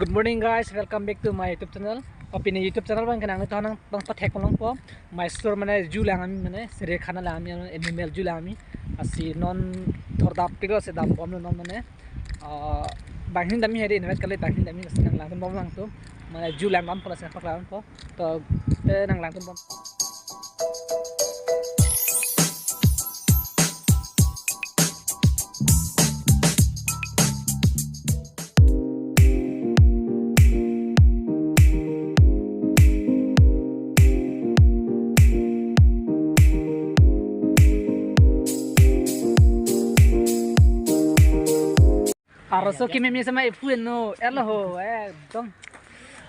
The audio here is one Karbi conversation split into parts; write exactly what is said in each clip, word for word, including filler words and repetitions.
Good morning guys, welcome back to my YouTube channel. O pini YouTube channel abang ke nanglitum aphan nangpathek ponlongpo. Mysore mane zoo lang kami, mane Chidiakhana lang kami, animal zoo lang kami. Lasi non thordap pilo si dambomlo non mane. Ah, banghini damji hedi invite kali, banghini damji, lasi nanglangdun bomlang tu. Mane zoo lang dampo, lasi nangpaklangpo. To te nanglangdun bom. Arloso kememe sama ephu eno, elo ho, ekdom.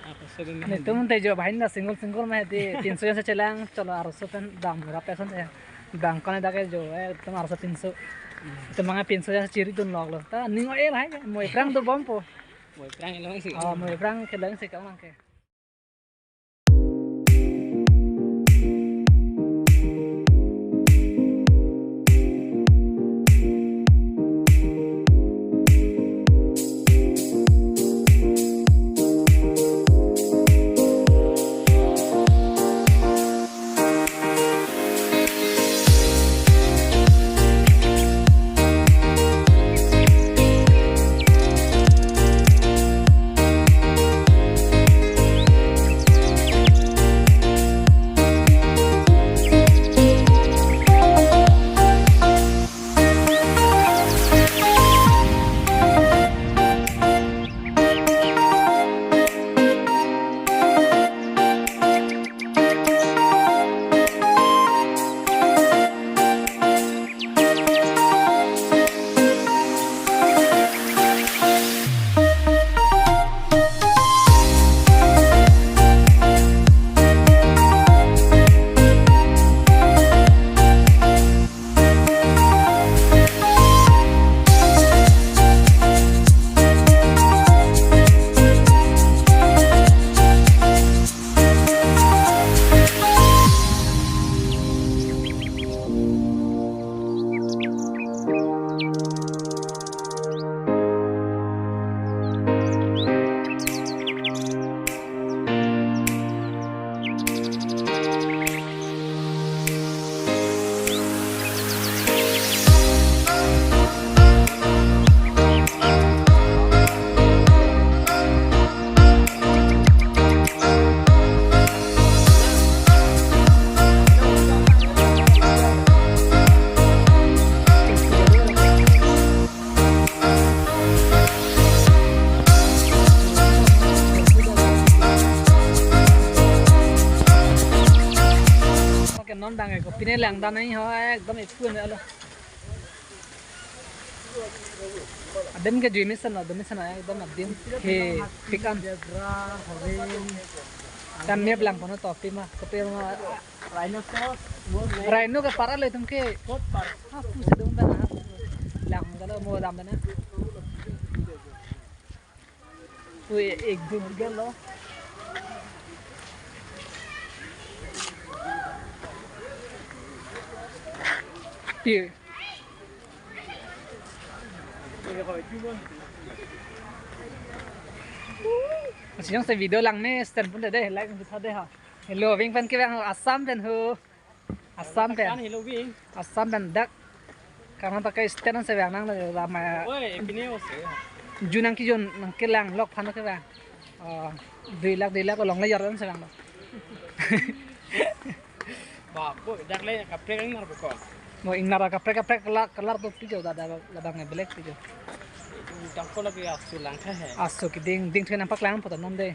Arloso kememe. Netum te jo, bahai na single single ma hedi, tinso jongsi chelang, cholo arloso pen dam rap eson te. Bang kone dak ke jo, ekdom arloso pinso. Te manga pinso jongsi chiridun lok lo. Ta ning o-el hai, mo aphrang dobompo. Mo aphrang kelong si. Ah, mo aphrang kelong si kalang ke. Oke, non bang eko pine langdam nangji ho, ekdom ephu ame alo. Adim ke jui mesen lo, adim mesen lo, ekdom adim ke pikan. Kan mep lang kono topi ma, kopi ma. Rhinoceros, mo le- Rhino ke para le tum ke. Kot para. Ah, pusi dong bana. Lang dalo mo dam bana. Ui, ek dun gelo. Ti. Lasi jongsi video lang ne stand pon de, like nangketha de ha. Hello, ving pen kevang ho, Assam pen ho. Assam pen. Kan hello ving. Assam pen dak. Karnataka state ansi vang nang dak ma. Oi, epine o se. Jun nangkejun nangkelang lok aphan kevang. Oh, dui lakh, dui lakh along le jor ansi vang lo. Ba, bo, dak le kaprek ingnar beko. Mo ingnar kaprek kaprek color, color topi jo dada labang black pi jo. Dangko lagi asu langkha hai. Asu keding, ding thuen nangpaklangpo ta non de.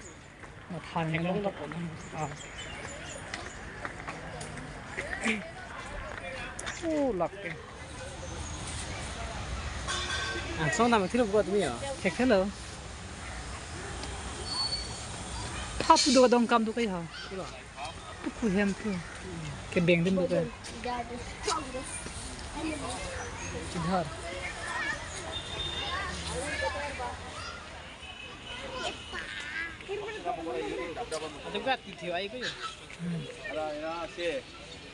Mathan theklong nang. Lo po non. Ah. Oh, lak ke. Angsong dam thilo beko tumi ya. Thekthelo. Thapu do dong kam do kai ha. Thilo. Thapu hem tu. Kebeng dim do kai. Idhar. Atum ka tithe ai ko. Ara, ara, se,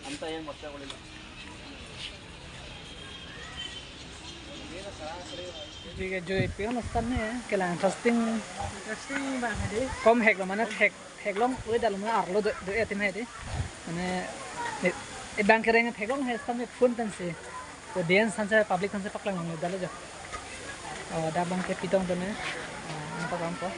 anta yang baksa ko le. Jui ke jui pi অনুষ্ঠান ne kelang interesting. Interesting bang hadi. Kom hek lo mane thek thek long oi dal mane arlo do do etim hadi. Mane e, e bang kereng thek long he sampai phone tan si. Audience san se public san se paklang long dal jo. Oh, da bang ke pitong to ne. Ah, ang paklang ko.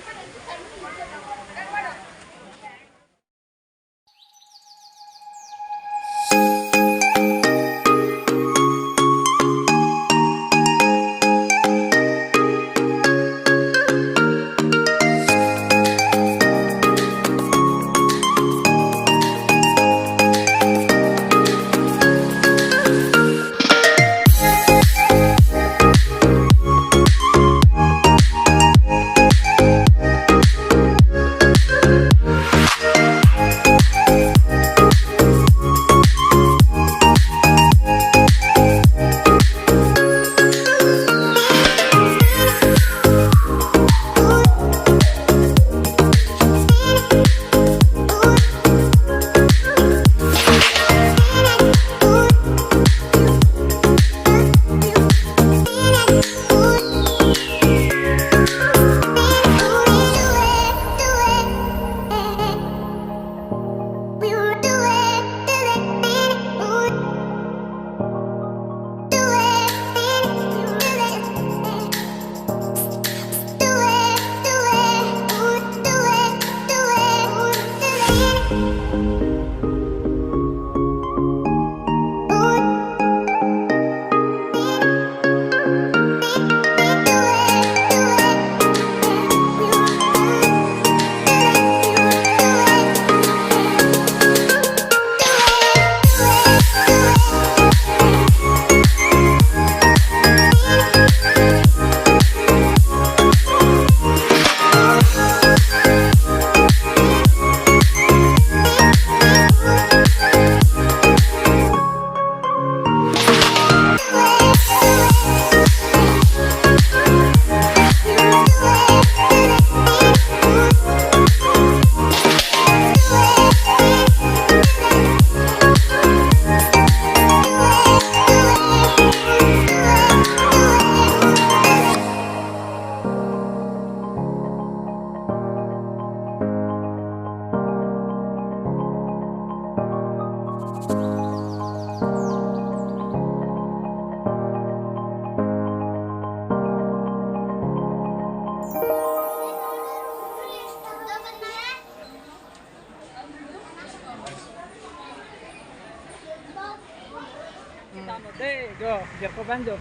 Dam lo dei, jo, jerko pen jo.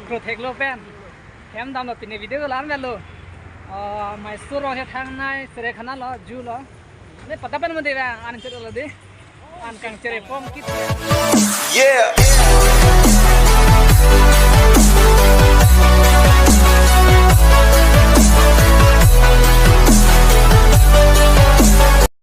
Kro thek lo pen. Hem dam lo pine video ko lam lo. Oh, Mysore lo he thangnai, Sere Khana lo, ju lo. Ne pata pen mo dei bang, an chere lo dei. An kang chere pom kit. Yeah.